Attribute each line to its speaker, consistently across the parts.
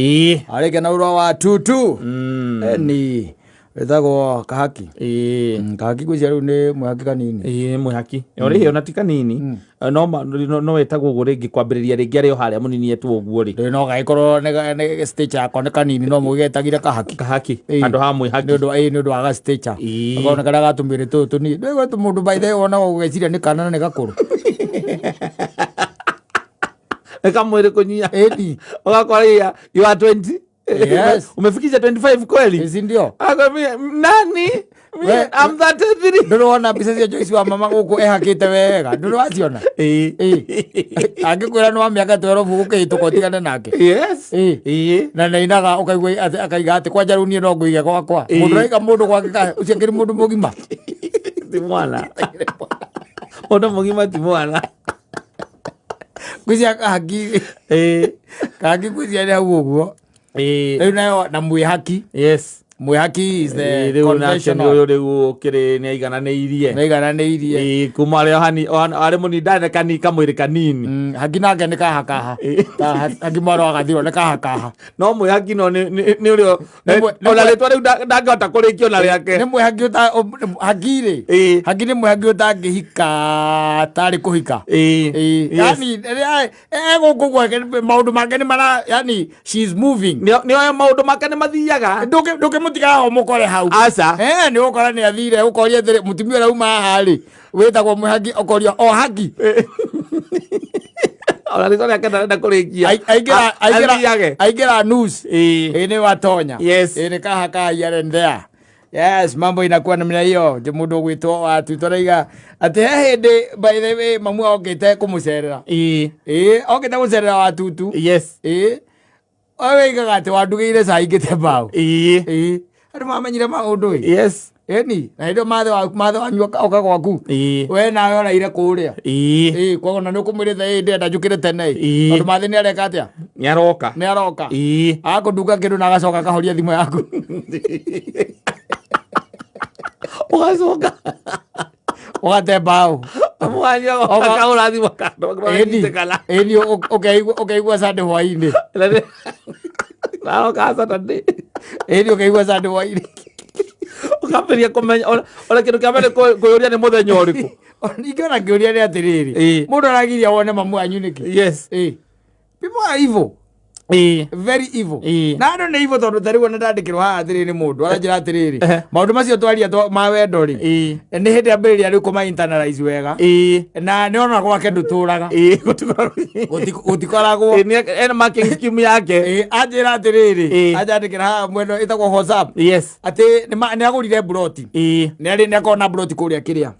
Speaker 1: Ĩĩ.
Speaker 2: Arĩkia na ũrwa wa tutu. Eni wĩtagwo Kahaki.
Speaker 1: Ĩĩ.
Speaker 2: Kahaki gwĩcia rĩu nĩ mwĩhaki kanini.
Speaker 1: Ĩĩ nĩ mwĩhaki. O rĩhĩ ona ti kanini. No no wetagwo ũguo rĩngĩ kwambĩrĩria rĩngĩ arĩ o harĩa mũnini etwo ũguo rĩ.
Speaker 2: Rĩu no gagĩkorwo nĩ stage yako nĩ kanini no mũgĩgetagire Kahaki.
Speaker 1: Kahaki.
Speaker 2: Ĩĩ.
Speaker 1: Handũ ha mwĩhaki.
Speaker 2: Nĩ ũndũ ĩĩ nĩ ũndũ wa ga stature.
Speaker 1: Ĩĩ.
Speaker 2: Akorwo nĩ karĩa gatũmĩrĩ tũtũ tũnini. Ndũĩ gwĩ mũndũ by the way wonaga ũgeciria nĩ kana na nĩ gakũrũ.
Speaker 1: Nĩ kamwĩrĩ kũnyia.
Speaker 2: Ĩni.
Speaker 1: Ũgakora iya you are 20.
Speaker 2: Yes.
Speaker 1: Umefikisha 25 kweli?
Speaker 2: Si ndio?
Speaker 1: Akwambia nani? I'm 33.
Speaker 2: Ndũrĩ wona mbica cia Joyce wa mama gũkũ ehakĩte wega. Ndũrĩ waciona?
Speaker 1: Ĩĩ.
Speaker 2: Ĩĩ. Angĩkwĩra nĩ wa mĩaka 12 gũkĩhĩtũka ũtigane nake.
Speaker 1: Yes.
Speaker 2: Ĩĩ.
Speaker 1: Ĩĩ.
Speaker 2: Na nainaga ũkaigua atĩ akaiga atĩ kwanja rĩu niĩ no ngũige gwakwa.
Speaker 1: Ĩĩ.
Speaker 2: Mũndũ ũraiga mũndũ gwake ka ũcio akĩrĩ mũndũ mũgima.
Speaker 1: Ti mwana. Mũndũ mũgima ti mwana.
Speaker 2: Ngwĩciria kahaki
Speaker 1: Ĩĩ.
Speaker 2: kahaki ngwĩciria nĩ hau ũguo.
Speaker 1: Ĩĩ.
Speaker 2: Rĩu nayo na mwĩhaki.
Speaker 1: Yes.
Speaker 2: Mwĩhaki is the
Speaker 1: Ĩĩ, rĩu nake nĩ
Speaker 2: conventional.
Speaker 1: ũyũ rĩu ũkĩrĩ nĩ aigananĩirie.
Speaker 2: Nĩaigananĩirie.
Speaker 1: Ĩĩ, kuma arĩ o hani arĩ mũnini ndarĩ na kani kamwĩrĩ kanini.
Speaker 2: Haki nake nĩ kahakaha.
Speaker 1: Ĩĩ.
Speaker 2: Ta haki mwana wa gathirwo nĩ kahakaha.
Speaker 1: No mwĩhaki no nĩ ũrĩa
Speaker 2: Nĩ nĩ
Speaker 1: ona rĩtwa rĩu ndangĩhota kũrĩkia ona rĩake.
Speaker 2: Nĩ mwĩhaki ũta haki rĩ.
Speaker 1: Ĩĩ.
Speaker 2: Haki nĩ mwĩhaki ũtangĩhika tarĩ kũhika.
Speaker 1: Ĩĩ.
Speaker 2: Ĩĩ.
Speaker 1: Yes.
Speaker 2: Yani rĩrĩa egũkũ gwake maũndũ make nĩ mara yani she is moving.
Speaker 1: Nĩ oĩ maũndũ make nĩ mathiaga.
Speaker 2: Ndũngĩmũtiga haha ũmũkore hau.
Speaker 1: Aca.
Speaker 2: Nĩ ũgũkora nĩ athire ũkoria atĩrĩ mũtumia ũrĩa uma haha rĩ wĩtagwo mwĩhaki ũkoria o haki.
Speaker 1: Ona rĩtwa rĩake ndarenda kũrĩkia. Athiage.
Speaker 2: Aingĩra news.
Speaker 1: Ĩĩ.
Speaker 2: Ĩĩ nĩ watonya.
Speaker 1: Yes.
Speaker 2: Ĩĩ nĩ kaha kaha here and there. Yes, mambo inakuwa namna hiyo. Nĩ mũndũ ũgwĩtwo watuĩtwo araiga atĩ he hĩndĩ by the way mamu okĩte kũmũcerera.
Speaker 1: Ĩĩ.
Speaker 2: Ĩĩ okĩte gũcerera watutu.
Speaker 1: Yes.
Speaker 2: Ĩĩ. Oe wĩigaga atĩ wandugĩire cai ngĩte mbaũ.
Speaker 1: Ĩĩ.
Speaker 2: Ĩĩ. Andũ mamenyire maũndũ ĩ.
Speaker 1: Yes.
Speaker 2: Ĩni, na hĩndĩ ĩyo mathe waku mathe wanyu oka gwaku.
Speaker 1: Ĩĩ.
Speaker 2: We nawe ũraire kũrĩa.
Speaker 1: Ĩĩ.
Speaker 2: Ĩĩ, koguo na nĩ ũkũmwĩrĩte ĩĩ ndĩrenda njũkĩre tene ĩ.
Speaker 1: Ĩĩ.
Speaker 2: Tondũ mathe nĩ areka atĩa?
Speaker 1: Nĩ aroka.
Speaker 2: Nĩ aroka.
Speaker 1: Ĩĩ.
Speaker 2: Agakũndunga kĩndũ na agacoka akahoria thimũ yaku.
Speaker 1: Ũgacoka.
Speaker 2: Ũgate mbaũ.
Speaker 1: Mwanya akahũra thimũ kando
Speaker 2: Ĩni, ĩni ũkeigua Sunday hwaĩ-inĩ.
Speaker 1: Aroka Saturday.
Speaker 2: Ĩni ũkeigua Sunday hwaĩ-inĩ.
Speaker 1: Ũkambĩrĩria kũmenya ona kĩndũ kĩa mbere kwĩyũria nĩ mũthenya ũrĩkũ.
Speaker 2: Ningĩ ona ngĩũria nĩ atĩrĩrĩ.
Speaker 1: Ĩĩ.
Speaker 2: Mũndũ aragiria wone mamu wanyu nĩkĩ?
Speaker 1: Yes.
Speaker 2: Ĩĩ. People are evil.
Speaker 1: Ĩĩ.
Speaker 2: Very evil.
Speaker 1: Ĩĩ.
Speaker 2: Na andũ nĩ evil tondũ ta rĩu ona ndandĩkĩrwo haha atĩrĩrĩ nĩ mũndũ aranjĩra atĩrĩrĩ.
Speaker 1: Ehe.
Speaker 2: Maũndũ macio twaria ma wendo rĩ.
Speaker 1: Ĩĩ.
Speaker 2: Nĩ hĩndĩ ambĩrĩria rĩu kũma internalize wega.
Speaker 1: Ĩĩ.
Speaker 2: Na nĩ ona gwake ndũtũraga.
Speaker 1: Ĩĩ gũtikoragwo.
Speaker 2: Gũtikoragwo.
Speaker 1: Ĩĩ, ena marking scheme yake.
Speaker 2: Ĩĩ, anjĩra atĩrĩrĩ.
Speaker 1: Ĩĩ.
Speaker 2: Anjandĩkĩra haha mwena ĩtagwo WhatsApp.
Speaker 1: Yes.
Speaker 2: Atĩ nĩ agũrire mburoti.
Speaker 1: Ĩĩ.
Speaker 2: Nĩ arĩ nĩ akoragwo na mburoti kũrĩa kĩrĩa.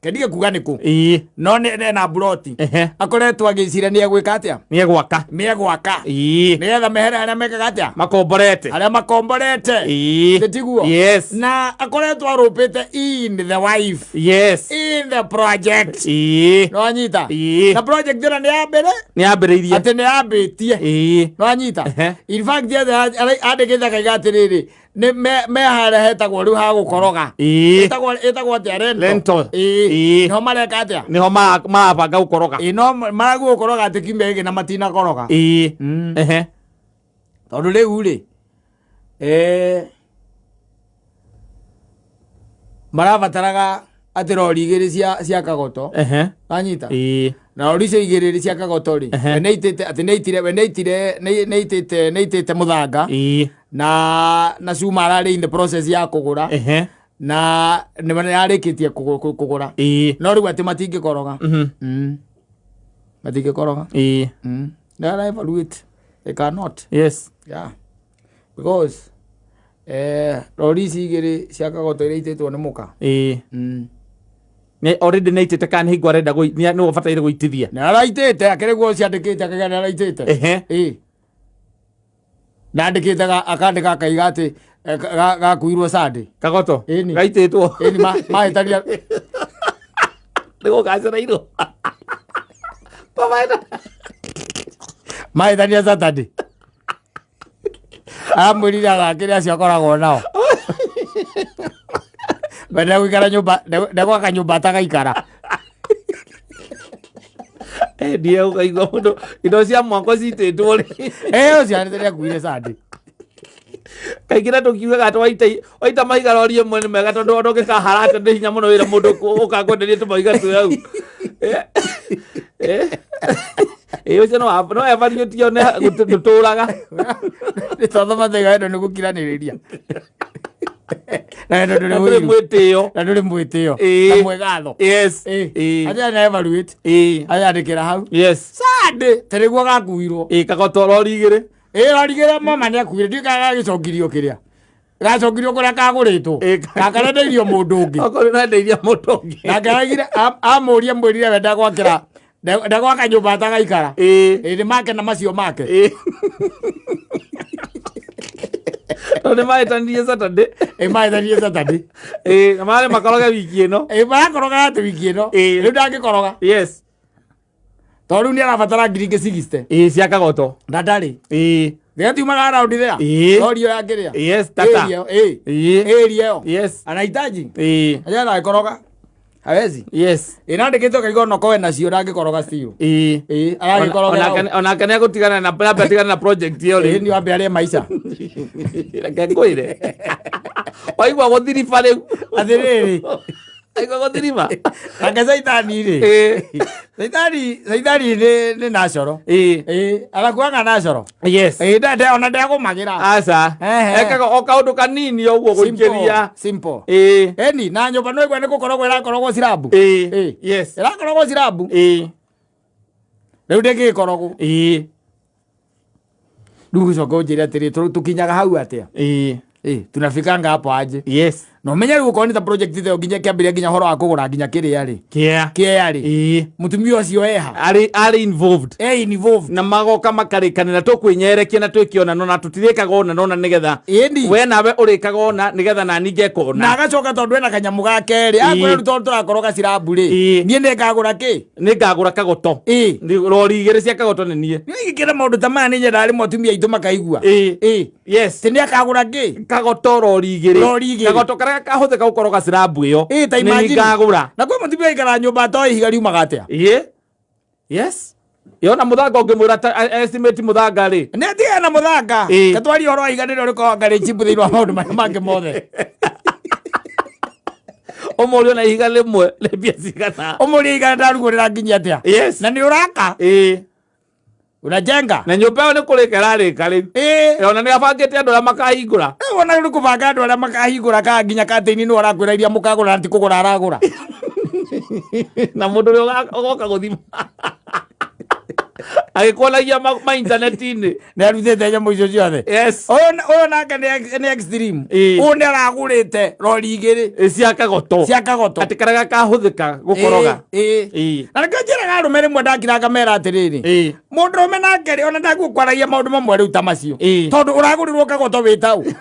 Speaker 2: Kendige kuga nĩ kũ.
Speaker 1: Ĩĩ.
Speaker 2: No nĩ ena mburoti.
Speaker 1: Ehe.
Speaker 2: Akoretwo agĩciria nĩ egwĩka atĩa?
Speaker 1: Nĩ egwaka.
Speaker 2: Nĩ egwaka.
Speaker 1: Ĩĩ.
Speaker 2: Nĩgetha mehere arĩa mekaga atĩa?
Speaker 1: Makomborete.
Speaker 2: Arĩa makomborete.
Speaker 1: Ĩĩ.
Speaker 2: Nĩ tiguo?
Speaker 1: Yes.
Speaker 2: Na akoretwo arũpĩte in the wife.
Speaker 1: Yes.
Speaker 2: In the project.
Speaker 1: Ĩĩ.
Speaker 2: Nĩwanyita?
Speaker 1: Ĩĩ.
Speaker 2: Na project ĩno nĩ ya mbere?
Speaker 1: Nĩ yambĩrĩirie.
Speaker 2: Atĩ nĩ yambĩtie.
Speaker 1: Ĩĩ.
Speaker 2: Nĩwanyita?
Speaker 1: Ehe.
Speaker 2: In fact, andĩkĩte akaiga atĩrĩrĩ, nĩ me harĩa hetagwo rĩu ha gũkoroga.
Speaker 1: Ĩĩ.
Speaker 2: Ĩtagwo atĩa? Rental.
Speaker 1: Rental.
Speaker 2: Ĩĩ.
Speaker 1: Ĩĩ.
Speaker 2: Nĩho mareka atĩa?
Speaker 1: Nĩho marabanga gũkoroga.
Speaker 2: Ĩĩ, no maragua gũkoroga atĩ kiumia gĩkĩ na matinakoroga.
Speaker 1: Ĩĩ. Ehe.
Speaker 2: Tondũ rĩu rĩ, marabataraga atĩ rori igĩrĩ cia kagoto.
Speaker 1: Ehe.
Speaker 2: Wanyita?
Speaker 1: Ĩĩ.
Speaker 2: Na rori icio igĩrĩ cia kagoto rĩ,
Speaker 1: Ehe.
Speaker 2: we nĩaitĩte, atĩ nĩaitire, we nĩaitire, nĩaitĩte, nĩaitĩte mũthanga.
Speaker 1: Ĩĩ.
Speaker 2: Na cuma ararĩ in the process ya kũgũra.
Speaker 1: Ehe.
Speaker 2: Na nĩ arĩkĩtie kũgũra.
Speaker 1: Ĩĩ.
Speaker 2: No rĩu atĩ matingĩkoroga.
Speaker 1: Mhm.
Speaker 2: Matingĩkoroga.
Speaker 1: Ĩĩ.
Speaker 2: They are evaluate. They cannot.
Speaker 1: Yes.
Speaker 2: Yeah. Because rori ici igĩrĩ cia kagoto iria itĩtwo nĩ mũka.
Speaker 1: Ĩĩ. Nĩ already nĩ aitĩte kana nĩ hingo arenda nĩ ũbataire gũitithia.
Speaker 2: Nĩ araitĩte, akĩrĩ guo ciandĩkĩte akauga nĩ araitĩte.
Speaker 1: Ehe.
Speaker 2: Ĩĩ. Na andĩkĩte akandĩka akaiga atĩ gakuirwo Sunday.
Speaker 1: Kagoto.
Speaker 2: Ĩni.
Speaker 1: Gaitĩtwo.
Speaker 2: Ĩni mahĩtania.
Speaker 1: Nĩ gũgacereirwo.
Speaker 2: Mahĩtania Saturday. Aramwĩrire athakĩre acio akoragwo nao. We ndegũikara nyũmba, ndegwaka nyũmba atagaikara.
Speaker 1: Endie ũkaigua mũndũ indo cia mwako citĩtwo rĩ.
Speaker 2: Eh, ũcio nĩ akuire Sunday.
Speaker 1: Kaingĩ na tũkiugaga atĩ waita waita mahiga rori ĩmwe nĩ mega tondũ ona ũngĩkaharata nĩ hinya mũno wĩra mũndũ ũkakwenderia tũmahiga twĩ hau. Eh, eh. Ĩ ũcio no no evaluate one ndũtũraga.
Speaker 2: Nĩ tondũ mathaiga wendo nĩ gũkiranĩrĩria. Na wendo ndũrĩ
Speaker 1: Na ndũrĩ
Speaker 2: ũiru.
Speaker 1: mwĩtĩo.
Speaker 2: Na ndũrĩ mwĩtĩo.
Speaker 1: Ĩĩ.
Speaker 2: Na mwĩgatho.
Speaker 1: Yes.
Speaker 2: Ĩĩ.
Speaker 1: Ĩĩ.
Speaker 2: Atĩ na evaluate.
Speaker 1: Ĩĩ.
Speaker 2: Ayandĩkĩra hau.
Speaker 1: Yes.
Speaker 2: Sunday tarĩguo gakuirwo.
Speaker 1: Ĩĩ kagoto rori igĩrĩ.
Speaker 2: Ĩĩ rorigĩra mama nĩ akuire ndiũĩ kana gagĩcokirio kĩrĩa. Gacokirio kũrĩa kagũrĩtwo.
Speaker 1: Ĩĩ.
Speaker 2: Gakarenderio mũndũ ũngĩ.
Speaker 1: Okorwo nĩrendeirie mũndũ ũngĩ.
Speaker 2: Nake araugire amũria mwĩrire we ndagwakĩra ndagwaka nyũmba atagaikara.
Speaker 1: Ĩĩ.
Speaker 2: Ĩĩ nĩ make na macio make.
Speaker 1: Ĩĩ. Tondũ nĩ mahĩtanirie Saturday.
Speaker 2: Ĩĩ mahĩtanirie Saturday.
Speaker 1: Ĩĩ na marĩ makoroge wiki ĩno.
Speaker 2: Ĩĩ marakoroga atĩ wiki ĩno.
Speaker 1: Ĩĩ.
Speaker 2: Rĩu ndangĩkoroga.
Speaker 1: Yes.
Speaker 2: Tondũ rĩu nĩ arabatara ngiri ingĩ 60.
Speaker 1: Ĩĩ cia kagoto.
Speaker 2: Na ndarĩ.
Speaker 1: Ĩĩ.
Speaker 2: Gatiumaga round there.
Speaker 1: Ĩĩ.
Speaker 2: Rori ĩyo ya kĩrĩa.
Speaker 1: Yes, tata.
Speaker 2: Ĩĩ ĩyo.
Speaker 1: Ĩĩ.
Speaker 2: Ĩĩ ĩyo.
Speaker 1: Yes.
Speaker 2: Anahitaji.
Speaker 1: Ĩĩ.
Speaker 2: Aja ndangĩkoroga. Hawezi.
Speaker 1: Yes.
Speaker 2: Ĩnandĩkĩtwo kaigua nokowe nacio ndangĩkoroga still.
Speaker 1: Ĩĩ.
Speaker 2: Ĩĩ aragĩkorogera.
Speaker 1: Onake nĩ agũtigana na ambe atigane na project ĩyo
Speaker 2: Ĩĩ
Speaker 1: rĩu.
Speaker 2: nĩ wambe arĩe maica.
Speaker 1: Reke ngwĩre. Waigua gũthiriba rĩu.
Speaker 2: Atĩrĩrĩ.
Speaker 1: Waigua gũthiriba.
Speaker 2: Nake caitani rĩ.
Speaker 1: Ĩĩ.
Speaker 2: Caitani caitani nĩ nĩ nacoro.
Speaker 1: Ĩĩ.
Speaker 2: Ĩĩ arakuaga nacoro.
Speaker 1: Yes.
Speaker 2: Ĩĩ nde ona ndegũmagĩra.
Speaker 1: Aca.
Speaker 2: Ehe.
Speaker 1: Ekaga o kaũndũ kanini o ũguo gũikĩria.
Speaker 2: Simple.
Speaker 1: Ĩĩ.
Speaker 2: Eni na nyũmba no igua nĩ gũkorogwo ĩrakorogwo cirabu.
Speaker 1: Ĩĩ.
Speaker 2: Ĩĩ.
Speaker 1: Yes.
Speaker 2: Ĩrakorogwo cirabu.
Speaker 1: Ĩĩ.
Speaker 2: Rĩu ndĩngĩgĩkorogwo.
Speaker 1: Ĩĩ.
Speaker 2: Rĩu gũcoka ũnjĩre atĩrĩ tũkinyaga hau atĩa?
Speaker 1: Ĩĩ.
Speaker 2: Ĩĩ tunafikanga hapo aje?
Speaker 1: Yes.
Speaker 2: Na ũmenye rĩu okorwo nĩ ta project ĩyo nginya kĩambĩrĩria nginya ũhoro wa kũgũra nginya kĩrĩa rĩ.
Speaker 1: Kĩa.
Speaker 2: Kĩea rĩ.
Speaker 1: Ĩĩ.
Speaker 2: Mũtumia ũcio eha.
Speaker 1: Arĩ arĩ involved.
Speaker 2: E involved.
Speaker 1: Na magoka makarĩkanĩra tũkwĩnyerekia na twĩke ona nona tũtirĩkaga ona nona nĩgetha
Speaker 2: Ĩni.
Speaker 1: we nawe ũrĩkaga ona nĩgetha nani ngeka
Speaker 2: Na
Speaker 1: ona
Speaker 2: agacoka tondũ ena kanyamũ ga kerĩ.
Speaker 1: Ĩĩ.
Speaker 2: Akwĩra rĩu tondũ tũrakoroga cirabu rĩ.
Speaker 1: Ĩĩ.
Speaker 2: Niĩ nĩ ngagũra kĩ?
Speaker 1: Nĩ ngagũra kagoto.
Speaker 2: Ĩĩ.
Speaker 1: Nĩ- Rori igĩrĩ cia kagoto nĩ niĩ.
Speaker 2: Nĩ ingĩkĩra maũndũ ta maya nĩ nyendaga rĩmwe atumia aitũ makaigua.
Speaker 1: Ĩĩ.
Speaker 2: Ĩĩ.
Speaker 1: Yes.
Speaker 2: Atĩ nĩ akagũra kĩ?
Speaker 1: Kagoto rori igĩrĩ.
Speaker 2: Rori igĩrĩ.
Speaker 1: Kagoto karĩa kahũthĩka gũkoroga cirabu ĩyo.
Speaker 2: Ĩĩ ta
Speaker 1: Nĩ
Speaker 2: imagine.
Speaker 1: ngagũra.
Speaker 2: Na kwĩ mũtumia aikaraga nyũmba atoĩ ihiga riumaga atĩa.
Speaker 1: Ĩĩ. Yes. Yona mũthanga ũngĩmwĩra ta estimate mũthanga rĩ.
Speaker 2: Nĩ atigane na mũthanga.
Speaker 1: Ĩĩ.
Speaker 2: Katwarie ũhoro wa ihiga nĩrĩo rĩkoragwo ngarĩ chipu thĩinĩ wa maũndũ marĩa mangĩ mothe.
Speaker 1: Ũmũrie ona ihiga rĩmwe rĩ mbia cigana.
Speaker 2: Ũmũrie ihiga ndarugũrĩra nginya atĩa.
Speaker 1: Yes.
Speaker 2: Na nĩ ũraka.
Speaker 1: Ĩĩ.
Speaker 2: Unajenga.
Speaker 1: Na nyũmba ĩyo nĩ kũrĩka ĩrarĩka rĩu.
Speaker 2: Ĩĩ.
Speaker 1: Ona nĩ abangĩte andũ arĩa makahingũra.
Speaker 2: Rĩu ona rĩu kũbanga andũ arĩa makahingũra ka nginya katĩini nĩ ũrakwĩra iria mũkagũra na ti kũgũra aragũra.
Speaker 1: Na mũndũ ũrĩa ũgoka gũthima. Agĩkuonagia ma intaneti-inĩ.
Speaker 2: Nĩ arutĩte nyamũ icio ciothe.
Speaker 1: Yes.
Speaker 2: Ũyũ nake nĩ extreme.
Speaker 1: Ĩĩ.
Speaker 2: Ũyũ nĩ aragũrĩte rori igĩrĩ
Speaker 1: Ĩ cia kagoto.
Speaker 2: cia kagoto.
Speaker 1: Atĩ karĩa gakahũthĩka gũkoroga.
Speaker 2: Ĩĩ.
Speaker 1: Ĩĩ.
Speaker 2: Na nĩkĩo njĩraga arũme rĩmwe ndakira ngamera atĩrĩrĩ.
Speaker 1: Ĩĩ.
Speaker 2: Mũndũrũme nake rĩ ona ndagukwaragia maũndũ mamwe rĩu ta macio.
Speaker 1: Ĩĩ.
Speaker 2: Tondũ ũragũrĩrwo kagoto wĩ taũ.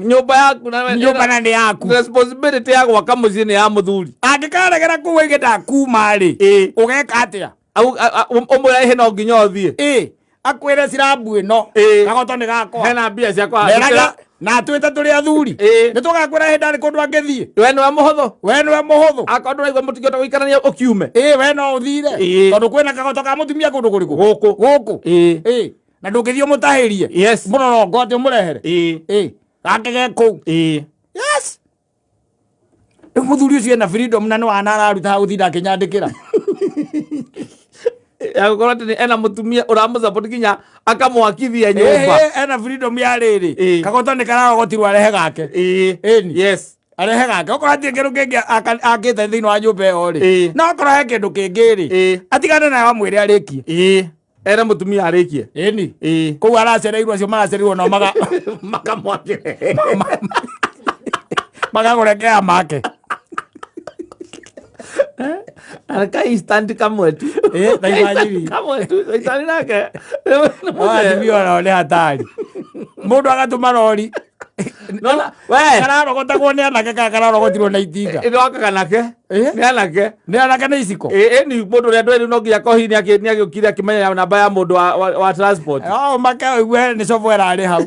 Speaker 1: Nyũmba yaku na
Speaker 2: Nyũmba na nĩ yaku.
Speaker 1: Responsibility ya gwaka mũciĩ nĩ ya mũthuri.
Speaker 2: Angĩkaregera kũu oige ndakuma rĩ.
Speaker 1: Ĩĩ.
Speaker 2: Ũgeka atĩa?
Speaker 1: Ũmwĩra ĩhĩ no nginya ũthiĩ.
Speaker 2: Ĩĩ. Akwĩre cirabu ĩno.
Speaker 1: Ĩĩ.
Speaker 2: Kagoto nĩ gakwa.
Speaker 1: Hena mbia ciakwa.
Speaker 2: Neraga na atwĩte tũrĩ athuri.
Speaker 1: Ĩĩ.
Speaker 2: Nĩ tũgakwĩra hĩndĩ arĩ kũndũ angĩthiĩ.
Speaker 1: We nĩwe mũhũthũ.
Speaker 2: We nĩwe mũhũthũ.
Speaker 1: Akorwo ndũraigua mũtingĩhota gũikarania ũkiume.
Speaker 2: Ĩĩ we no ũthire.
Speaker 1: Ĩĩ.
Speaker 2: Tondũ kwĩna kagoto ka mũtumia kũndũ kũrĩkũ?
Speaker 1: Gũkũ.
Speaker 2: Gũkũ.
Speaker 1: Ĩĩ.
Speaker 2: Ĩĩ. Na ndũngĩthiĩ ũmũtahĩrie.
Speaker 1: Yes.
Speaker 2: Mũrorongo atĩ ũmũrehere.
Speaker 1: Ĩĩ.
Speaker 2: Ĩĩ. Gake ge kũu.
Speaker 1: Ĩĩ.
Speaker 2: Yes. Rĩu mũthuri ũcio ena freedom na nĩ wana araruta ha gũtinda akĩnyandĩkĩra.
Speaker 1: Ya gũkorwo atĩ nĩ ena mũtumia ũramũsupport nginya akamwakithia nyũmba.
Speaker 2: Ĩĩ, ena freedom ya rĩrĩ.
Speaker 1: Ĩĩ.
Speaker 2: Kagoto nĩ kararogotirwo arehe gake.
Speaker 1: Ĩĩ.
Speaker 2: Ĩni.
Speaker 1: Yes.
Speaker 2: Arehe gake. Okorwo hatirĩ kĩndũ kĩngĩ akĩte thĩinĩ wa nyũmba ĩyo rĩ.
Speaker 1: Ĩĩ.
Speaker 2: No okorwo he kĩndũ kĩngĩ rĩ.
Speaker 1: Ĩĩ.
Speaker 2: Atigane nayo amwĩre arĩkie.
Speaker 1: Ĩĩ. Ere mũtumia arĩkie.
Speaker 2: Ĩni.
Speaker 1: Ĩĩ.
Speaker 2: Kũu aracereirwo acio maracereirwo nao maga
Speaker 1: Makamwakĩre.
Speaker 2: magagũrekea make.
Speaker 1: Ka instant kamwe tu.
Speaker 2: Ĩĩ, ta imagine.
Speaker 1: Kamwe tu. Instant nake.
Speaker 2: Atumia onao nĩ hatari. Mũndũ agatũma rori.
Speaker 1: Nona, we.
Speaker 2: Kararogotagwo nĩ anake kana kararogotirwo na itinga.
Speaker 1: Ĩno wakaga nake.
Speaker 2: Ĩĩ.
Speaker 1: Nĩ anake.
Speaker 2: Nĩ anake nĩ iciko.
Speaker 1: Ĩĩ ĩni mũndũ ũrĩa ndweri no nginya kohi nĩ agĩũkire akĩmenya namba ya mũndũ wa transport.
Speaker 2: No make ũigue nĩ cobo ĩrarĩ hau.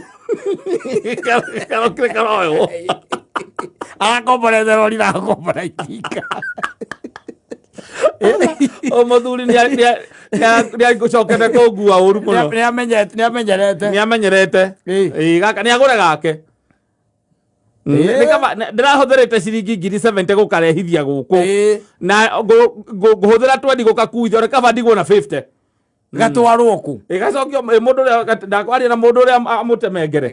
Speaker 1: Karokire karoywo.
Speaker 2: Agakomborete rori na agakombora itinga.
Speaker 1: O mũthuri nĩ agũcokete kũngua ũru mũno.
Speaker 2: Nĩ amenyerete.
Speaker 1: Nĩ amenyerete.
Speaker 2: Ĩĩ.
Speaker 1: Ĩĩ, gaka nĩ agũre gake.
Speaker 2: Ĩĩ.
Speaker 1: Nĩ kaba ndĩrahũthĩrĩte ciringi 70,000 gũkarehithia gũkũ.
Speaker 2: Ĩĩ.
Speaker 1: Na ngũhũthĩra 20 gũkakuithia, ũrĩa kaba ndigwo na 50.
Speaker 2: Gatwarwo kũ?
Speaker 1: Ĩgacokio mũndũ ũrĩa ndakwaria na mũndũ ũrĩa amũtemengere.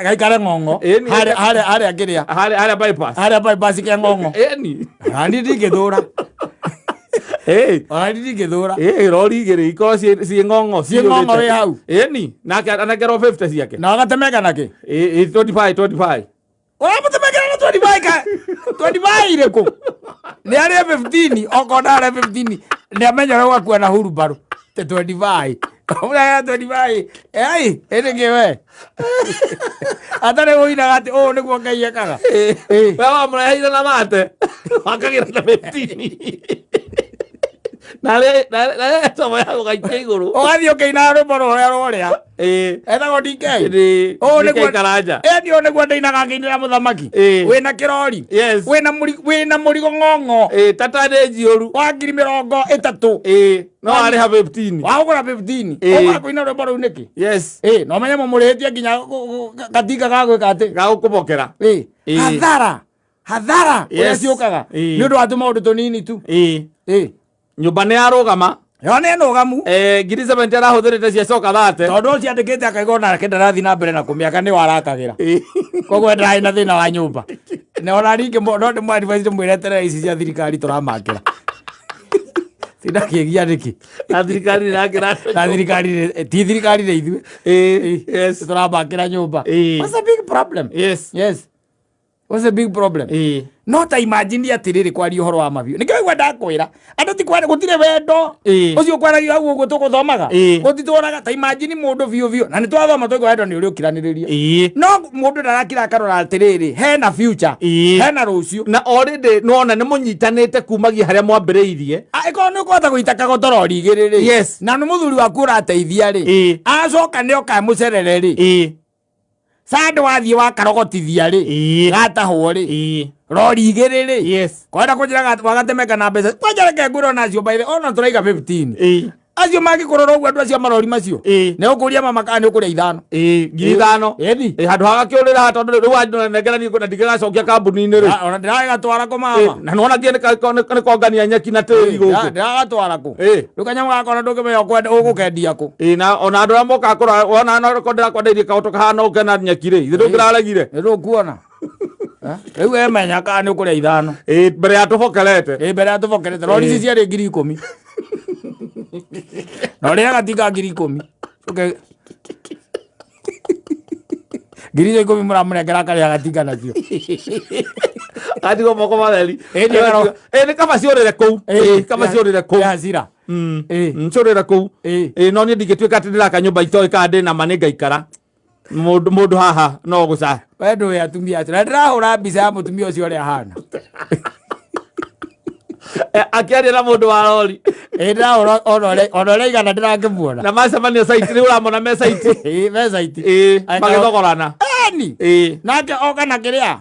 Speaker 2: Gaikare ng'ong'o.
Speaker 1: Ĩĩ, nĩ-
Speaker 2: Harĩa kĩrĩa.
Speaker 1: Harĩa bypass.
Speaker 2: Harĩa bypass kĩa ng'ong'o.
Speaker 1: Ĩni.
Speaker 2: Onani ndingĩthũra.
Speaker 1: Ĩĩ.
Speaker 2: Onani ndingĩthũra.
Speaker 1: Ĩĩ, rori igĩrĩ ikorwo ciĩ ng'ong'o.
Speaker 2: Ciĩ ng'ong'o wĩ hau.
Speaker 1: Ĩni. Nake anengerwo 50 ciake.
Speaker 2: Na agatemeka nakĩ?
Speaker 1: Ĩĩ, 25 25.
Speaker 2: Ũramũtemekera na 25 ka 25 irĩkũ? Nĩ arĩa 15, okorwo ndarĩa 15 nĩ amenya ũrĩa gwakua na hurumbarũ te 25. Ũraya 25. Ei, ĩndĩ kĩ we? Atarĩ ũinaga atĩ ũũ nĩguo Ngai ekaga. Ĩĩ.
Speaker 1: We wamũreheire na mate wakagĩra na 15 narĩ tomo ya gũgaikia igũrũ.
Speaker 2: Ũgathiĩ ũkĩinaga rwĩmbo rũrĩa rũrĩa.
Speaker 1: Ĩĩ.
Speaker 2: Etagwo DK.
Speaker 1: Ĩĩ,
Speaker 2: Ũũ
Speaker 1: DK
Speaker 2: nĩguo
Speaker 1: Karanja.
Speaker 2: Ĩni ũũ nĩguo ndĩinaga ngĩinĩra mũthamaki.
Speaker 1: Ĩĩ.
Speaker 2: Wĩna kĩrori.
Speaker 1: Yes.
Speaker 2: Wĩna mũrigo ng'ong'o.
Speaker 1: Ĩĩ, tata nĩ njiũru.
Speaker 2: Wa 30,000.
Speaker 1: Ĩĩ, no arĩha 15.
Speaker 2: Wagũra 15.
Speaker 1: Ĩĩ.
Speaker 2: Ũgaga kũina rwĩmbo rũu nĩkĩ?
Speaker 1: Yes.
Speaker 2: Ĩĩ, na ũmenye mũmũrĩhĩtie nginya gatinga ga gwĩka atĩ.
Speaker 1: Gagũkũbokera.
Speaker 2: Ĩĩ.
Speaker 1: Ĩĩ.
Speaker 2: Hathara. Hathara ũrĩa
Speaker 1: Yes.
Speaker 2: ciũkaga.
Speaker 1: Ĩĩ.
Speaker 2: Nĩ ũndũ wa tũmaũndũ tũnini tu.
Speaker 1: Ĩĩ.
Speaker 2: Ĩĩ.
Speaker 1: Nyũmba nĩ yarũgama.
Speaker 2: Yo nĩ nũgamu.
Speaker 1: 70,000 arahũthĩrĩte ciacoka 30.
Speaker 2: Tondũ ũcio andĩkĩte akaigua onake ndarathiĩ na mbere na kũmĩaka nĩ warakagĩra.
Speaker 1: Ĩĩ.
Speaker 2: Koguo ndarĩ na thĩna wa nyũmba. Na ona ningĩ no ndĩmũ advise ndĩmwĩre eterere ici cia thirikari tũramakĩra. Sindakĩgia nĩkĩ?
Speaker 1: Na thirikari nĩ
Speaker 2: Na thirikari ti thirikari nĩ ithuĩ.
Speaker 1: Ĩĩ. Yes.
Speaker 2: Tũramakĩra nyũmba.
Speaker 1: Ĩĩ.
Speaker 2: What's the big problem?
Speaker 1: Yes.
Speaker 2: Yes. What's the big problem?
Speaker 1: Ĩĩ.
Speaker 2: No ta imagine atĩrĩrĩ kwaria ũhoro wa mabiũ. Nĩkĩo igua ndakwĩra. Andũ ti kwara gũtirĩ wendo.
Speaker 1: Ĩĩ.
Speaker 2: Ũcio kwaragia hau ũguo tũgũthomaga.
Speaker 1: Ĩĩ.
Speaker 2: Gũtitũraga ta imagine mũndũ biũ biũ. Na nĩ twathoma twaigua wendo nĩ ũrĩa ũkiranĩrĩria.
Speaker 1: Ĩĩ.
Speaker 2: No mũndũ ndarakira akarora atĩrĩrĩ hena future.
Speaker 1: Ĩĩ.
Speaker 2: Hena rũciũ.
Speaker 1: Na already nĩwona nĩ mũnyitanĩte kumagia harĩa mwambĩrĩirie.
Speaker 2: Angĩkorwo nĩ ũkũhota gũita kagotorori igĩrĩ rĩ.
Speaker 1: Yes.
Speaker 2: Na nĩ mũthuri waku ũrateithia rĩ.
Speaker 1: Ĩĩ.
Speaker 2: Acoka nĩ oka mũcerere rĩ.
Speaker 1: Ĩĩ.
Speaker 2: Sandũ wathiĩ wakarogotithia rĩ.
Speaker 1: Ĩĩ.
Speaker 2: Gatahwo rĩ.
Speaker 1: Ĩĩ.
Speaker 2: Rori igĩrĩ rĩ.
Speaker 1: Yes.
Speaker 2: Kwenda kũnjĩra wagatemeka na mbeca. Kwanja reke ngwĩre onacio by the ona tũraiga 15.
Speaker 1: Ĩĩ.
Speaker 2: Acio mangĩkũrora ũguo andũ acio a marori macio.
Speaker 1: Ĩĩ.
Speaker 2: Nĩ ũkũria mama kana nĩ ũkũrĩa ithano.
Speaker 1: Ĩĩ, 5,000.
Speaker 2: Ĩni.
Speaker 1: Ĩĩ, handũ ha gakĩũrĩra haha tondũ rĩu wanengerania na ndingĩgacokia kambuni-inĩ rĩ.
Speaker 2: Ona ndĩragagatwara kũ
Speaker 1: Ĩĩ,
Speaker 2: mama.
Speaker 1: na nĩwona nginya nĩ kongania nyeki na tĩri gũkũ.
Speaker 2: Ndĩragatwara kũ.
Speaker 1: Ĩĩ.
Speaker 2: Rĩu kanyamũ gaka ona ndũngĩmenya ũgũkendia kũ.
Speaker 1: Ĩĩ, na ona andũ arĩa mokaga kũrora wona no ko ndĩrakwendeirie kaũndũ kahana ũke na nyeki rĩ, ithe ndũngĩraregire.
Speaker 2: Nĩ ndũkuona. Rĩu emenya kana nĩ ũkũrĩa ithano.
Speaker 1: Ĩĩ, mbere ya tũbokerete.
Speaker 2: Ĩĩ, mbere ya tũbokerete. Rori ici ciarĩ 10,000. Na ũrĩa gatinga 10,000. Ũke 10,000 mũramũnengera akarĩa gatinga nacio.
Speaker 1: Gatigwo moko matheri.
Speaker 2: Ĩĩ, nĩ karo-
Speaker 1: Ĩĩ, nĩ kaba ciũrĩre kũu. Ĩĩ, kaba ciũrĩre kũu.
Speaker 2: Nĩ hasira. Ĩĩ.
Speaker 1: Ciũrĩre kũu.
Speaker 2: Ĩĩ.
Speaker 1: Ĩĩ, no niĩ ndingĩtuĩka atĩ ndĩraka nyũmba itoĩ kana ndĩ na ma nĩ ngaikara. Mũndũ haha no gũca.
Speaker 2: We ndũĩ atumia acio. Na ndĩrahũra mbica ya mũtumia ũcio ũrĩa ahana.
Speaker 1: Akĩaria na mũndũ wa rori.
Speaker 2: Ĩĩ, ndĩrahũra ona ũrĩa igana ndĩrakĩmuona.
Speaker 1: Na macemania site rĩu ũramona me site.
Speaker 2: Ĩĩ, me site.
Speaker 1: Ĩĩ, magĩthogorana.
Speaker 2: Ĩni.
Speaker 1: Ĩĩ.
Speaker 2: Nake oka na kĩrĩa.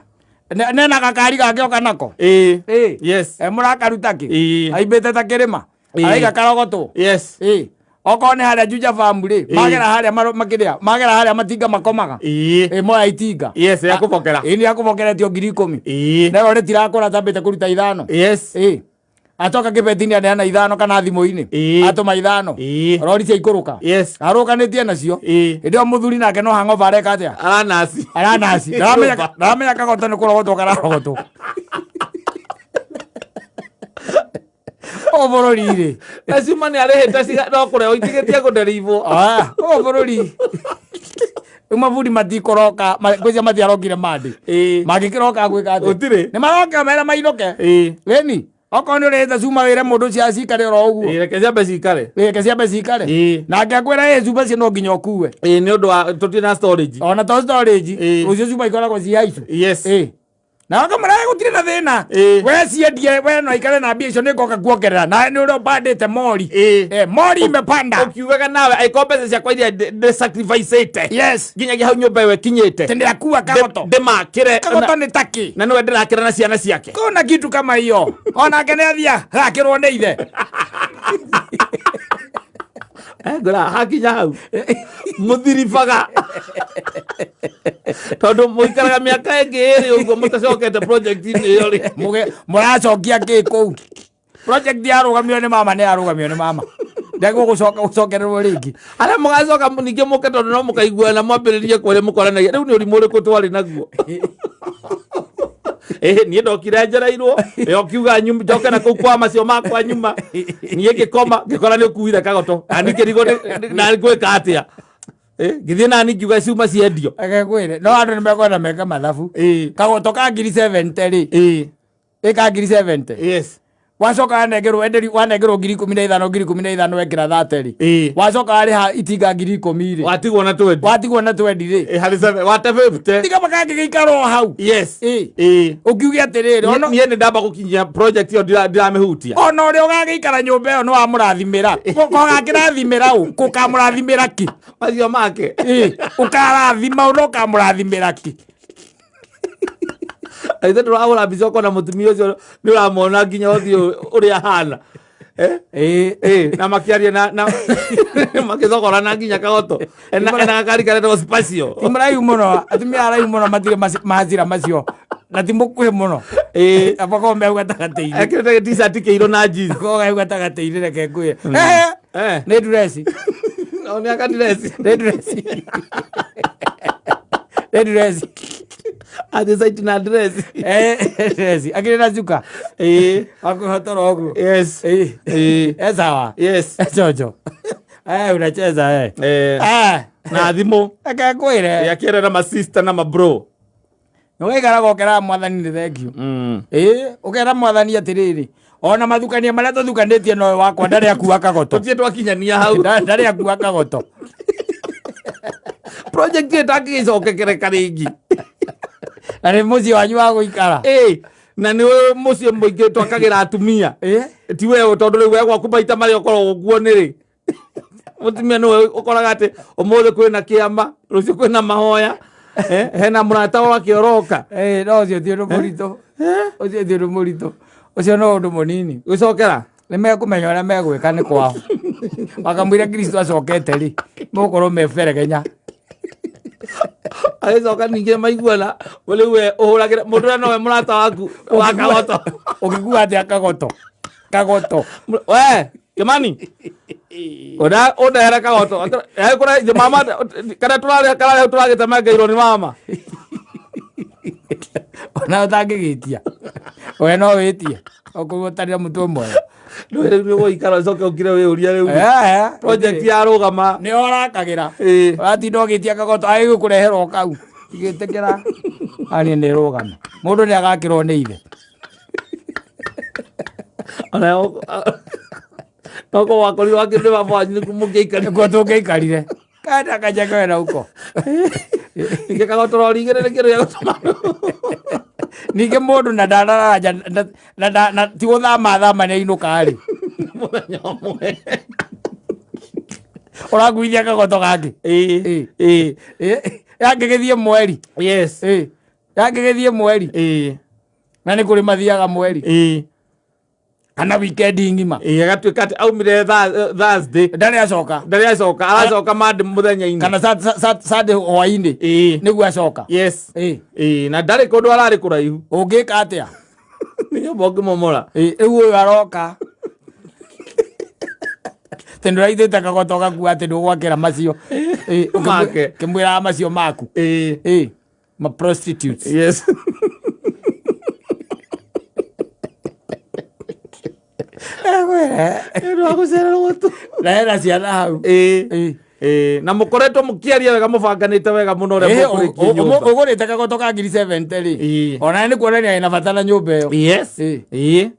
Speaker 2: Nena gakari gake oka nako.
Speaker 1: Ĩĩ.
Speaker 2: Ĩĩ.
Speaker 1: Yes.
Speaker 2: Mũrakaruta kĩ?
Speaker 1: Ĩĩ.
Speaker 2: Aimbĩte ta kĩrĩma.
Speaker 1: Ĩĩ.
Speaker 2: Araiga karogotwo.
Speaker 1: Yes.
Speaker 2: Ĩĩ. Okorwo nĩ harĩa Juja Farm rĩ,
Speaker 1: Ĩĩ.
Speaker 2: magera harĩa makĩrĩa, magera harĩa matinga makomaga.
Speaker 1: Ĩĩ.
Speaker 2: Ĩĩ, moya itinga.
Speaker 1: Yes, ya kũbokera.
Speaker 2: Ĩĩ, nĩ ya kũbokeretio 10,000.
Speaker 1: Ĩĩ.
Speaker 2: Na rori rĩtirakũra tambĩte kũruta ithano.
Speaker 1: Yes.
Speaker 2: Ĩĩ. Acoka kĩbeti-inĩ aneana ithano kana thimũ-inĩ.
Speaker 1: Ĩĩ.
Speaker 2: Atũma ithano.
Speaker 1: Ĩĩ.
Speaker 2: Rori ciaikũrũka.
Speaker 1: Yes.
Speaker 2: Arũkanĩtie nacio.
Speaker 1: Ĩĩ.
Speaker 2: Hĩndĩ ĩyo mũthuri nake no hangoba areka atĩa?
Speaker 1: Aranasi.
Speaker 2: Aranasi. Ndaramenya kagoto nĩ kũrogotwo kararogotwo. O bũrũri rĩ.
Speaker 1: Na cuma nĩ arĩhĩte no kũrehwo itigĩtie kũnderibwo.
Speaker 2: Ah, o bũrũri. Rĩu mabundi matikũroka, ngwĩciria matiarokire Monday.
Speaker 1: Ĩĩ.
Speaker 2: Mangĩkĩroka gwĩka atĩa?
Speaker 1: Gũtirĩ.
Speaker 2: Nĩ maroka mera mainũke.
Speaker 1: Ĩĩ.
Speaker 2: Ĩni, okorwo nĩ ũrĩhĩte cuma wĩre mũndũ ũcio acikare oro ũguo.
Speaker 1: Ĩĩ, reke ciambe cikare.
Speaker 2: Ĩĩ, reke ciambe cikare.
Speaker 1: Ĩĩ.
Speaker 2: Nake akwĩra ĩ cuma icio no nginya ũkue.
Speaker 1: Ĩĩ, nĩ ũndũ wa tũtirĩ na storage.
Speaker 2: Ona to storage,
Speaker 1: Ĩĩ.
Speaker 2: rũciũ cuma ikoragwo ci haicu.
Speaker 1: Yes.
Speaker 2: Ĩĩ. Na akamwĩra, "Eh, gũtirĩ na thĩna.
Speaker 1: Ĩĩ.
Speaker 2: We ciendie, we no ikare na mbia icio nĩngoka kuongerera. Nawe nĩ ũrĩa ũpandĩte mori.
Speaker 1: Ĩĩ.
Speaker 2: Eh, mori imepanda.
Speaker 1: Ũkiugaga nawe angĩkorwo mbeca ciakwa iria ndĩ sacrificĩte
Speaker 2: Yes.
Speaker 1: nginyagia hau nyũmba ĩyo ĩkinyĩte
Speaker 2: Atĩ nĩakua kagoto.
Speaker 1: Ndĩmakĩre
Speaker 2: Kagoto nĩ takĩ.
Speaker 1: Na nĩwe ndĩrakĩra na ciana ciake.
Speaker 2: Kuna kitu kama hiyo. Onake nĩ athia gakĩrwo nĩ ithe.
Speaker 1: Eh, ngũra hakinya hau mũthiribaga tondũ mũikaraga mĩaka ĩngĩ ĩrĩ ũguo mũtacokete project-inĩ ĩyo rĩ.
Speaker 2: Mũracokia kĩ kũu? Project yarũgamio nĩ mama, nĩ yarũgamio nĩ mama. Ndegũgũcoka gũcokererwo rĩngĩ.
Speaker 1: Harĩa mũgacoka ningĩ mũke tondũ no mũkaiguana mwambĩrĩrie kũrĩa mũkoranagia rĩu nĩ ũrimũ ũrĩkũ twarĩ naguo? Ĩhĩ, niĩ ndokire njereirwo ĩ ũkiuga njoke na kũu kwa macio makwa nyuma, niĩ ngĩkoma ngĩkora nĩ ũkuire kagoto nani ngĩrigwo na ngwĩka atĩa. Ĩ, ngĩthiĩ nani ngiuga ciuma ciendio.
Speaker 2: Reke ngwĩre, no andũ nĩ mekwenda meke mathabu.
Speaker 1: Ĩ.
Speaker 2: Kagoto ka ngiri 70 rĩ,
Speaker 1: Ĩ.
Speaker 2: Ĩ ka ngiri 70.
Speaker 1: Yes.
Speaker 2: Wacoka wanengerwo enderi wanengerwo 15,000, 15,000 wekĩra 30 rĩ.
Speaker 1: Ĩ.
Speaker 2: Wacoka warĩha itinga 10,000 rĩ.
Speaker 1: Watigwo na 20.
Speaker 2: Watigwo na 20 rĩ.
Speaker 1: Ĩ, harĩ seven wate 50.
Speaker 2: Tiga makangĩgĩikara o hau.
Speaker 1: Yes.
Speaker 2: Ĩ.
Speaker 1: Ĩ.
Speaker 2: Ũkiuge atĩrĩrĩ, ona
Speaker 1: Niĩ nĩ ndamba gũkinyia project ĩyo ndiramĩhutia.
Speaker 2: Ona ũrĩa ũgagĩikara nyũmba ĩyo nĩ wamũrathimĩra. Kũgakĩrathimĩra ũ? Kũkamũrathimĩra kĩ?
Speaker 1: Macio make.
Speaker 2: Ĩ, ũkarathima ũ na ũkamũrathimĩra kĩ?
Speaker 1: Ithe ndũrahũra mbica ũkona mũtumia ũcio nĩ ũramwona nginya ũthiũ ũrĩa ahana. Eh?
Speaker 2: Ĩ.
Speaker 1: Ĩ, na makĩaria na makĩthogorana nginya kagoto. Ena gakari karetagwo Spacio.
Speaker 2: Ti mũraihu mũno, atumia araihu mũno matirĩ macira macio. Na ti mũkuhĩ mũno.
Speaker 1: Ĩ.
Speaker 2: Abakorwo me hau gatagatĩ-inĩ.
Speaker 1: Ekĩrĩte t-shirt kĩirũ na jeans.
Speaker 2: Akorwo hau gatagatĩ-inĩ reke ngwĩre. Ehe.
Speaker 1: Eh.
Speaker 2: Nĩ ndureci.
Speaker 1: No nĩ akadireci.
Speaker 2: Nĩ ndureci. Nĩ ndureci.
Speaker 1: Atĩ site na dress.
Speaker 2: Eh, ndureci. Akĩrĩ na cuka.
Speaker 1: Ĩ.
Speaker 2: Akũhotora ũguo.
Speaker 1: Yes.
Speaker 2: Ĩ.
Speaker 1: Ĩ.
Speaker 2: Eh, sawa.
Speaker 1: Yes.
Speaker 2: Eh, Jojo. Eh, unacheza eh.
Speaker 1: Eh.
Speaker 2: Eh.
Speaker 1: Na thimũ.
Speaker 2: Reke ngwĩre.
Speaker 1: Akĩera na masista na mabro.
Speaker 2: Nĩwaikaraga ũkeraga mwathani nĩ thengiũ. Ĩ, ũkera mwathani atĩrĩrĩ, ona mathukania marĩa tũthukanĩtie noyo wakwa ndarĩ akua kagoto.
Speaker 1: Tũtirĩ twakinyania hau.
Speaker 2: Ndarĩ akua kagoto.
Speaker 1: Project ĩyo ĩtangĩgĩcokekereka rĩngĩ.
Speaker 2: Na nĩ mũciĩ wanyu wa gũikara.
Speaker 1: Ĩ, na nĩ ũyũ mũciĩ mũingĩ twakagĩra atumia.
Speaker 2: Ĩ?
Speaker 1: Ti we tondũ rĩu we gwaku maita marĩa ũkoragwo kuo nĩ rĩ. Mũtumia nĩwe ũkoraga atĩ ũmũthĩ kwĩna kĩama, rũciũ kwĩna mahoya. Eh, hena mũrata wake ũroka.
Speaker 2: Ĩ, no ũcio ti ũndũ mũritũ. Ũcio ti ũndũ mũritũ. Ũcio no ũndũ mũnini.
Speaker 1: Gũcokera?
Speaker 2: Nĩ mekũmenya ũrĩa megwĩka nĩ kwao. Wakamwĩra Kristo acokete rĩ, megũkorwo me beregenya.
Speaker 1: Agĩcoka ningĩ maiguana, rĩu we ũhũragĩra mũndũ ũrĩa nowe mũrata waku wa kagoto.
Speaker 2: Ũngĩkua atĩa kagoto? Kagoto.
Speaker 1: We, Kimani. Ona ũndehere kagoto. Eh, kũrĩa ithe mama karĩa tũrarĩa kararĩa tũragĩtemengeirwo nĩ mama.
Speaker 2: Ona ũtangĩgĩtia. We no wĩtie. Okorwo ũtarĩ na mũtwe mwega.
Speaker 1: Rĩu rĩu nĩ ũgũikara ũcoke ũkire wĩyũrie rĩu.
Speaker 2: Eh,
Speaker 1: Project yarũgama.
Speaker 2: Nĩ ũrakagĩra.
Speaker 1: Ĩĩ.
Speaker 2: Ũratinda ũgĩtia kagoto agĩgũkũrehera o kau. Igĩtĩkĩra. Ani nĩ rũgame. Mũndũ nĩ agakĩrwo nĩ ithe.
Speaker 1: Ona noko wakorirwo akĩrĩ baba wanyu nĩkuo mũngĩaikarire.
Speaker 2: Nĩkuo tũngĩaikarire. Kanda kajenge wena huko.
Speaker 1: Ningĩ kagoto rori igĩrĩ nĩ kĩndũ gĩa gũtũma.
Speaker 2: Ningĩ mũndũ na ndararaja na ti gũthama thama nĩ ainũka rĩ.
Speaker 1: Mũthenya ũmwe.
Speaker 2: Ũrakuithia kagoto gangĩ.
Speaker 1: Ĩĩ. Ĩĩ.
Speaker 2: Ĩĩ. Yangĩgĩthiĩ mweri.
Speaker 1: Yes.
Speaker 2: Ĩĩ. Yangĩgĩthiĩ mweri.
Speaker 1: Ĩĩ.
Speaker 2: Na nĩ kũrĩ mathiaga mweri.
Speaker 1: Ĩĩ.
Speaker 2: Kana weekend ng'ima.
Speaker 1: Ĩĩ, agatuĩka atĩ aumire Thursday.
Speaker 2: Ndarĩ acoka.
Speaker 1: Ndarĩ acoka, aracoka Monday mũthenya-inĩ.
Speaker 2: Kana Sunday hwaĩ-inĩ.
Speaker 1: Ĩĩ.
Speaker 2: Nĩguo acoka.
Speaker 1: Yes.
Speaker 2: Ĩĩ.
Speaker 1: Ĩĩ, na ndarĩ kũndũ ararĩ kũraihu.
Speaker 2: Ũngĩka atĩa?
Speaker 1: Nĩ nyũmba ũngĩmomora.
Speaker 2: Ĩĩ, rĩu ũyũ aroka. Tondũ ndũraithĩte kagoto gakua atĩ ndũgwakĩra macio. Ĩĩ,
Speaker 1: Make.
Speaker 2: ũkĩmwĩraga macio maku.
Speaker 1: Ĩĩ.
Speaker 2: Ĩĩ, ma prostitutes.
Speaker 1: Yes. Nĩ ũndũ wa gũcererwo tu.
Speaker 2: Na hena ciana hau.
Speaker 1: Ĩĩ.
Speaker 2: Ĩĩ.
Speaker 1: Ĩĩ, na mũkoretwo mũkĩaria wega mũbanganĩte wega mũno ũrĩa
Speaker 2: Ĩĩ,
Speaker 1: mũkũrĩkia nyũmba.
Speaker 2: ũgũrĩte kagoto ka ngiri 70 rĩ.
Speaker 1: Ĩĩ.
Speaker 2: Ona nĩ kuonania ĩna bata na nyũmba ĩyo.
Speaker 1: Yes.
Speaker 2: Ĩĩ.
Speaker 1: Ĩĩ.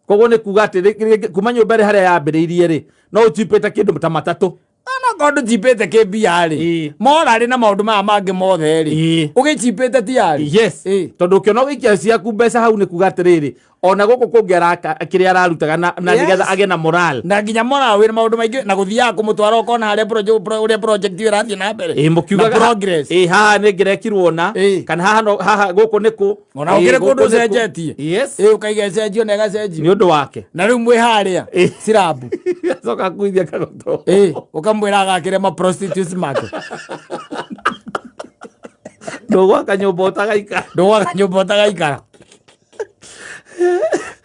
Speaker 1: Koguo nĩ kuga atĩ kuma nyũmba ĩrĩ harĩa yambĩrĩirie rĩ, no ũchipĩte kĩndũ ta matatũ.
Speaker 2: Onakorwo ndũchimbĩte kĩmbia rĩ, morarĩ na maũndũ maya mangĩ mothe rĩ, ũgĩchimbĩte tiarĩ.
Speaker 1: Yes. Tondũ ũkĩona ũgĩikia ciaku mbeca hau nĩ kuga atĩrĩrĩ, ona gũkũ kũngĩ araka kĩrĩa ararutaga na nĩgetha agĩe na moral.
Speaker 2: Na nginya moral wĩna maũndũ maingĩ na gũthiaga kũmũtwara ũkona harĩa ũrĩa project ĩyo ĩrathiĩ na mbere.
Speaker 1: Ĩ mũkiugaga
Speaker 2: Na progress.
Speaker 1: Ĩ haha nĩ ngĩrekirwo na kana haha no haha gũkũ nĩ kũ.
Speaker 2: Ona ũkĩrĩ
Speaker 1: gũkũ
Speaker 2: kũndũ
Speaker 1: nĩ kũ.
Speaker 2: ũcenjetie.
Speaker 1: Yes.
Speaker 2: Ĩ ũkaiga ĩcenjio na ĩgacenjio.
Speaker 1: Nĩ ũndũ wake.
Speaker 2: Na rĩu mwĩ harĩa sirambu.
Speaker 1: Acoka kuithia kagoto.
Speaker 2: Ĩ ũkamwĩra agakĩre ma prostitutes make.
Speaker 1: Ndũgwaka nyũmba ũtagaikara.
Speaker 2: Ndũgwaka nyũmba ũtagaikara.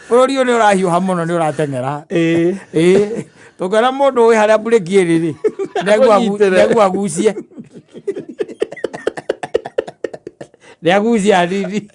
Speaker 2: Bũrũri ũyũ nĩ ũrahiũha mũno, nĩ ũrateng'era. Ĩ tũngĩona mũndũ wĩ harĩa mburĩki ĩrĩ rĩ,
Speaker 1: Akũnyitĩre.
Speaker 2: nĩaguo agucie, nĩagucie hanini.